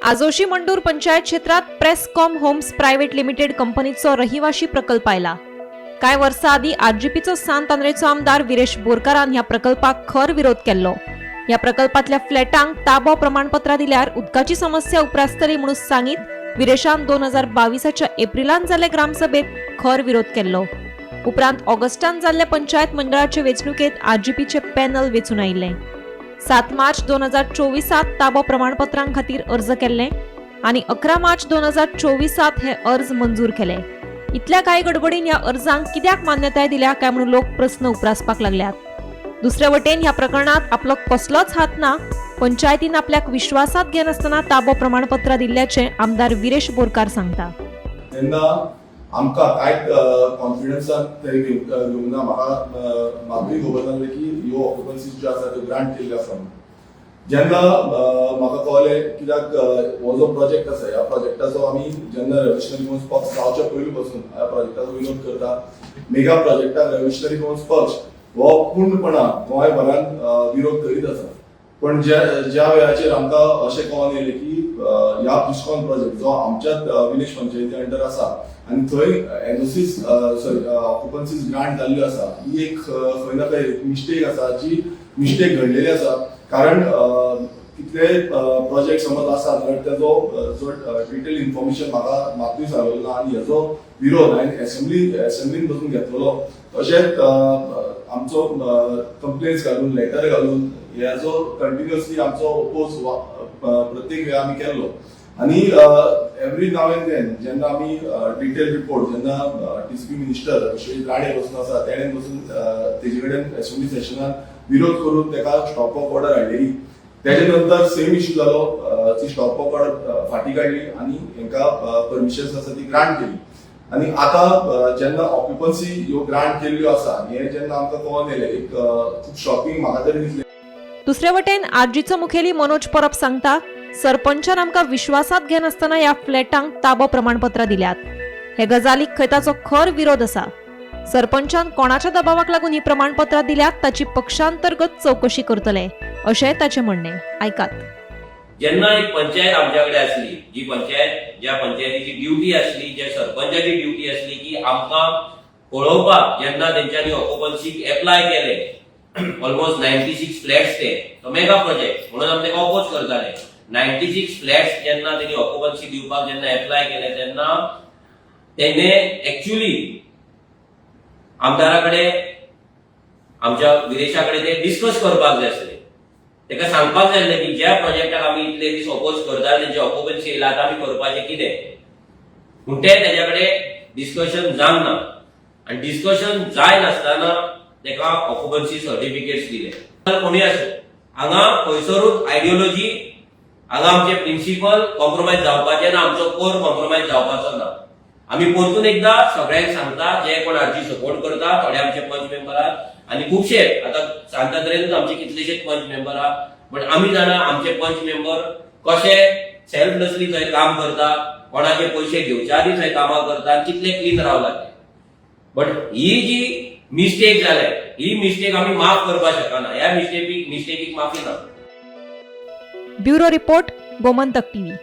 आजोशी मंडूर पंचायत क्षेत्रात प्रेसकॉम Holmes private limited कंपनीचो रहिवाशी प्रकल्प आयला. कांय वर्सां आदीं आरजीपीचो सांत आंद्रेचो आमदार विरेश बोरकारान ह्या प्रकल्पाक खर विरोध केल्लो. ह्या प्रकल्पांतल्या फ्लॅटांक ताबो प्रमाणपत्रां दिल्यार उदकाची समस्या उप्रासतली म्हणून सांगीत विरेशान 2022च्या एप्रिलांत जाल्ले ग्रामसभेत खर विरोध केल्लो. उपरांत ऑगस्टांत जाल्ले पंचायत मंडळाचे वेंचणुकेत आरजीपीचे पॅनल वेंचून आयिल्लें. 7 मार्च 2024त ताबो प्रमाणपत्रां खातीर अर्ज केल्ले आनी 11 मार्च 2024त हे अर्ज मंजूर केले. इतल्या कांय गडबडीन ह्या अर्जांक कित्याक मान्यताय दिल्या काय म्हणून लोक प्रस्न उप्रासपाक लागल्यात. दुसरे वटेन ह्या प्रकरणात आपलो कसलोच हात ना, पंचायतीन आपल्याक विश्वासात घेनासतना ताबो प्रमाणपत्रां दिल्ल्याचें आमदार विरेश बोरकार सांगता. तेन्ना आमकां कांय कॉन्फिडन्सान तरी घेवंक ना. म्हाका म्हाकूय खबर नासलें की ह्यो ऑक्युपन्सीज ज्यो आसा त्यो ग्रांट केल्ल्यो आसा म्हणून. जेन्ना म्हाका कळ्ळें, कित्याक हो जो प्रोजेक्ट आसा, ह्या प्रोजेक्टाचो आमी जेन्ना रेव्होल्युशनरी गोवन्स पक्ष जावच्या पयलीं पासून ह्या प्रोजेक्टाचो विरोध करता. मेगा प्रोजेक्टाक रेव्होल्युशनरी गोवन्स पक्ष हो पूर्णपणान गोंयभरान विरोध करीत आसा. पण ज्या ज्या वेळाचेर आमकां अशें कळोन येयलें की ह्या बिस्कॉन प्रोजेक्ट जो आमच्याच विलेज पंचायती अंडर आसा आनी थंय एनओसीस, सॉरी, ऑक्युपन्सीज ग्रांट जाल्ल्यो आसा, ही एक खंय ना खंय मिस्टेक आसा, जी मिस्टेक घडलेली आसा. कारण कितले प्रोजेक्ट समज आसा जाल्यार तेजो जो डिटेल इन्फॉर्मेशन म्हाका मातूय सांगलेलो ना आनी हेजो विरोध हांवें एसेंब्लीन बसून घेतलेलो. तशेंच आमचो कंप्लेन्स घालून, लेटर घालून हेजो कंटिन्युअसली आमचो ओपोज प्रत्येक वेळा आमी केल्लो. आनी एवरी नाव एंड then जेन्ना आमी डिटेल रिपोर्ट, जेन्ना टीसीपी मिनिस्टर विश्वजीत राणे बसून आसा, तेणेन बसून तेजे कडेन असेंब्ली सेशनान विरोध करून तेका स्टॉप ऑफ ऑर्डर हाडलेली. तेजे नंतर सेम इश्यू जालो, ती स्टॉप ऑफ ऑर्डर फाटी काडली आनी हेंकां परमिशन्स आसा ती ग्रांट केली. आनी आतां जेन्ना ऑक्युपन्सी ह्यो ग्रांट केल्ल्यो आसा हें जेन्ना आमकां कळोन येयलें, एक खूब शॉकिंग म्हाका तरी दिसलें. दुसरे वटेन आरजीचो मुखेली मनोज परब सांगता, सरपंचान आमकां विश्वासात घेनासतना ह्या फ्लॅटांक ताबो प्रमाणपत्रां दिल्यात. हे गजालीक खंय ताचो खर विरोध आसा. सरपंचान कोणाच्या दबावाक लागून ही प्रमाणपत्रां दिल्यात ताची पक्षांतर्गत चवकशी करतले अशें ताचें म्हणणें. आयकात. जेन्ना एक पंचायत आमच्या कडेन आसली, जी पंचायत, ज्या पंचायतीची ड्युटी आसली, ज्या सरपंचाची ड्युटी आसली की आमकां पळोवपाक, जेन्ना तेंच्यांनी ऑक्युपन्सीक एप्लाय केले, ऑलमोस्ट 96 फ्लॅट्स, ते तो मेगा प्रोजेक्ट म्हणून आमी तेका ऑपोज करताले. 96 फ्लॅट्स जेन्ना तेणी ऑक्युपन्सी दिवपाक जेन्ना एप्लाय केले, तेन्ना तेणे एक्च्युली आमदारा कडेन, आमच्या विरेशा कडेन ते डिस्कस करपाक जाय आसले. तेका सांगपाक जाय आसलें की ज्या प्रोजेक्टाक आमी इतले दीस ऑपोज करताले, तेंचे ऑक्युपन्सी येयला, आतां आमी करपाचें कितें? पूण ते तेज्या कडेन डिस्कशन जावंक ना आनी डिस्कशन जाय नासतना तेका ऑक्युपन्सी सर्टिफिकेट्स दिले. कोणूय आसूं, हांगा खंयसरूच आयडियोलॉजी, हांगा आमचे प्रिन्सिपल कॉम्प्रोमायज जावपाचे ना, आमचो कोर कॉम्प्रोमायज जावपाचो ना. आमी परतून एकदा सगळ्यांक सांगता, जे कोण आरजी सपोर्ट करता, थोडे आमचे पंच मेंबर आहात आनी खुबशे आतां सांतांद्रेनूच आमचे कितलेशेच पंच मेंबर आहात. बट आमी जाणा आमचे पंच मेंबर कशे सेल्फलेसली थंय काम करता, कोणाचे पयशे घेवच्या आदी थंय कामां करता आनी कितले क्लीन रावला ते. बट he ji mistake जाल्या, ही मिस्टेक आमी माफ करपाक शकना. ह्या मिस्टेकीक माफी ना. Bureau report, Gomantak TV.